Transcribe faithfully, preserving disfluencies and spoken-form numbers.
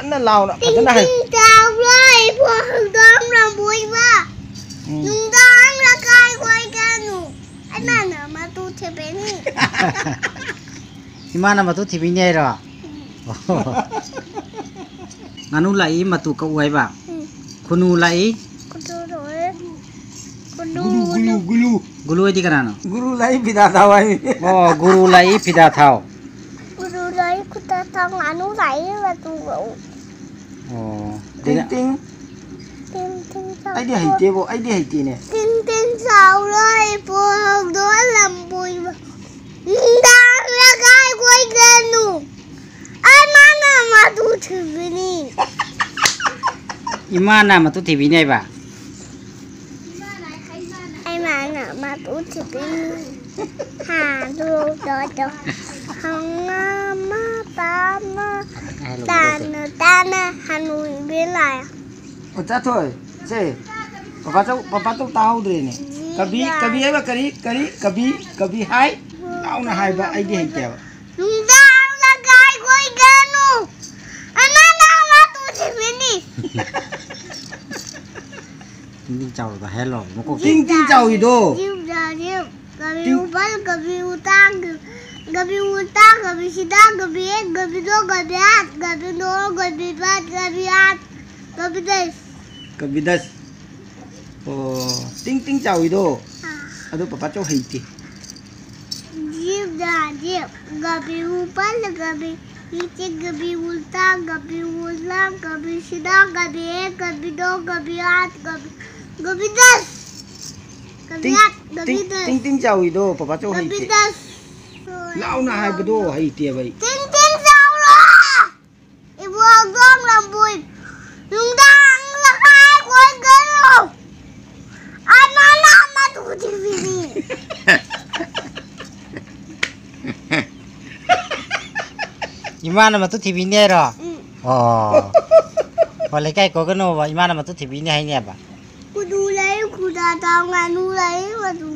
ꯀꯟꯅ ꯂꯥꯎꯅ ꯐꯖꯅ ꯍꯥꯏ꯫ ꯇꯤꯡ ꯇꯤꯡ ꯆꯥꯎꯔꯣꯏ, ꯏꯕꯣ ꯍꯧꯗꯣꯡ ꯂꯝꯕꯣꯏꯕ꯫ ꯎꯝ꯫ ꯅꯨꯡꯗꯥꯡ ꯂꯩꯀꯥꯏ ꯀꯣꯏꯒꯅꯨ꯫ ꯑꯩ ꯃꯥꯅ ꯃꯇꯨ ꯊꯤꯕꯤꯅꯤ꯫ ꯏꯃꯥꯅ ꯃꯇꯨ ꯊꯤꯕꯤꯅꯤ ꯍꯥꯏꯔꯣ? ꯎꯝ꯫ ꯉꯥꯅꯨ ꯂꯥꯛꯏ, ꯃꯇꯨ ꯀꯛꯎ ꯍꯥꯏꯕ? ꯎꯝ꯫ ꯈꯨꯅꯨ ꯂꯥꯛꯏ꯫ ꯈꯨꯅꯨ ꯂꯥꯛꯑꯦ꯫ ꯈꯨꯅꯨ, ꯒꯨꯂꯨ, ꯒꯨꯂꯨ, ꯒꯨꯂꯨ꯫ ꯒꯨꯂꯨ ꯍꯥꯏꯗꯤ ꯀꯅꯥꯅꯣ? ꯒꯨꯔꯨ ꯂꯥꯛꯏ, ꯐꯤꯗꯥ ꯊꯥꯎ ꯍꯥꯏ꯫ ꯑꯣ, ꯒꯨꯔꯨ ꯂꯥꯛꯏ, ꯐꯤꯗꯥ ꯊꯥꯎ꯫ ꯒꯨꯔꯨ ꯂꯥꯛꯏ, ꯐꯤꯗꯥ ꯊꯥꯎ, ꯉꯥꯅꯨ ꯂꯥꯛꯏ, ꯃꯇꯨ ꯀꯛꯎ꯫ ꯑꯣ, ꯇꯤꯡ, ꯑꯗꯨꯅ ꯇꯤꯡ꯫ ꯇꯤꯡ, ꯇꯤꯡ, ꯆꯥꯎ꯫ ꯑꯩꯗꯤ ꯍꯩꯇꯦꯕꯣ, ꯑꯩꯗꯤ ꯍꯩꯇꯦꯅꯦ꯫ ꯇꯤꯡ, ꯇꯤꯡ, ꯆꯥꯎꯔꯣꯏ, ꯄꯣ ꯍꯧꯗꯣꯛꯑ ꯂꯝꯕꯣꯏꯕ꯫ ꯅꯨꯡꯗꯥꯡ ꯂꯩꯀꯥꯏ ꯀꯣꯏꯒꯅꯨ꯫ ꯑꯩ ꯃꯥꯅ ꯃꯇꯨ ꯊꯤꯕꯤꯅꯤ꯫ ꯏꯃꯥꯅ ꯃꯇꯨ ꯊꯤꯕꯤꯅꯤ ꯍꯥꯏꯕ? ꯑꯩ ꯃꯥꯅ ꯃꯇꯨ ꯊꯤꯕꯤꯅꯤ꯫ ꯍꯥ, ꯗꯣ, ꯗꯣ, ꯗꯣ꯫ ꯍꯪꯉ ꯑꯃ, ꯄꯥ ꯑꯃ, ꯇꯥꯅ, ꯇꯥꯅ, ꯍꯅꯨꯕꯤ ꯂꯥꯛꯑꯦ꯫ ꯑꯣ, ꯆꯥꯊꯣꯏ, ꯁꯦ, ꯄꯄꯥ ꯆꯧ, ꯄꯄꯥ ꯆꯧ ꯇꯥꯍꯧꯗ꯭ꯔꯦꯅꯦ꯫ ꯀꯕꯤ, ꯀꯕꯤ ꯍꯥꯏꯕ ꯀꯔꯤ, ꯀꯔꯤ, ꯀꯕꯤ, ꯀꯕꯤ ꯍꯥꯏ? ꯂꯥꯎꯅ ꯍꯥꯏꯕ, ꯑꯩꯗꯤ ꯍꯩꯇꯦꯕ꯫ ꯅꯨꯡꯗꯥꯡ ꯂꯩꯀꯥꯏ ꯀꯣꯏꯒꯅꯨ꯫ ꯑꯅꯥ ꯅꯥ ꯃꯇꯨ ꯊꯤꯕꯤꯅꯤ꯫ ꯇꯤꯡ ꯇꯤꯡ ꯆꯥꯎꯔꯒ ꯍꯥꯏꯍꯜꯂꯣ, ꯃꯀꯣꯛꯇꯣ꯫ ꯇꯤꯡ ꯇꯤꯡ ꯆꯥꯎꯏꯗꯣ꯫ ꯖꯤꯕ ꯖꯥ ꯖꯤꯕ꯫ ꯀꯕꯤ ꯇꯤꯡ ꯎꯄꯜ, ꯀꯕꯤ ꯎꯇꯥꯡ, ꯀꯕꯤ ꯎꯇꯥ, ꯀꯕꯤ ꯁꯤꯗꯥ, ꯀꯕꯤ ꯑꯦ, ꯀꯕꯤ ꯗꯣ, ꯀꯕꯤ ꯑꯥꯠ, ꯀꯕꯤ ꯅꯣ, ꯀꯕꯤ ꯕꯥꯠ, ꯀꯕꯤ ꯑꯥꯠ, ꯀꯕꯤ ꯗꯁ꯫ ꯀꯕꯤ ꯗꯁ꯫ ꯑꯣ, ꯇꯤꯡ ꯇꯤꯡ ꯆꯥꯎꯏꯗꯣ꯫ ꯑꯥ꯫ ꯑꯗꯣ ꯄꯄꯥ ꯆꯧ ꯍꯩꯇꯦ꯫ ꯖꯤꯕ ꯖꯥ ꯖꯤꯕ꯫ ꯀꯕꯤ ꯎꯄꯜ, ꯀꯕꯤ ꯏꯆꯦ, ꯀꯕꯤ ꯎꯜꯇꯥ, ꯀꯕꯤ ꯎꯜꯂꯥ, ꯀꯕꯤ ꯁꯤꯗꯥ, ꯀꯕꯤ ꯑꯦ, ꯀꯕꯤ ꯗꯣ, ꯀꯕꯤ ꯑꯥꯠ, ꯀꯕꯤ, ꯀꯕꯤ ꯗꯁ꯫ ꯀꯕꯤ ꯇꯤꯡ, ꯑꯥꯠ, ꯀꯕꯤ ꯇꯤꯡ, ꯗꯁ꯫ ꯇꯤꯡ ꯇꯤꯡ ꯆꯥꯎꯏꯗꯣ, ꯄꯄꯥ ꯆꯧ ꯀꯕꯤ ꯍꯩꯇꯦ꯫ ꯗꯁ꯫ ꯂꯥꯎꯅ ꯍꯥꯏꯕꯗꯣ ꯍꯩꯇꯦꯕ ꯑꯩ꯫ ꯇꯤꯡ ꯇꯤꯡ ꯆꯥꯎꯔꯣ! ꯏꯕꯣ ꯍꯧꯗꯣꯡ ꯂꯝꯕꯣꯏ, ꯅꯨꯡꯗꯥꯡ ꯂꯩꯀꯥꯏ ꯀꯣꯏꯒꯅꯨ꯫ ꯑꯩ ꯃꯥꯅ ꯃꯇꯨ ꯊꯤꯕꯤꯅꯤ꯫ ꯏꯃꯥꯅ ꯃꯇꯨ ꯊꯤꯕꯤꯅꯤ ꯍꯥꯏꯔꯣ? ꯎꯝ꯫ ꯑꯣ꯫ ꯑꯣ, ꯂꯩꯀꯥꯏ ꯀꯣꯏꯒꯅꯣꯕ, ꯏꯃꯥꯅ ꯃꯇꯨ ꯊꯤꯕꯤꯅꯤ ꯍꯥꯏꯅꯦꯕ? ꯈꯨꯅꯨ ꯂꯩ, ꯈꯨꯗꯥ ꯊꯥꯎ, ꯉꯥꯅꯨ ꯂꯩ, ꯃꯇꯨ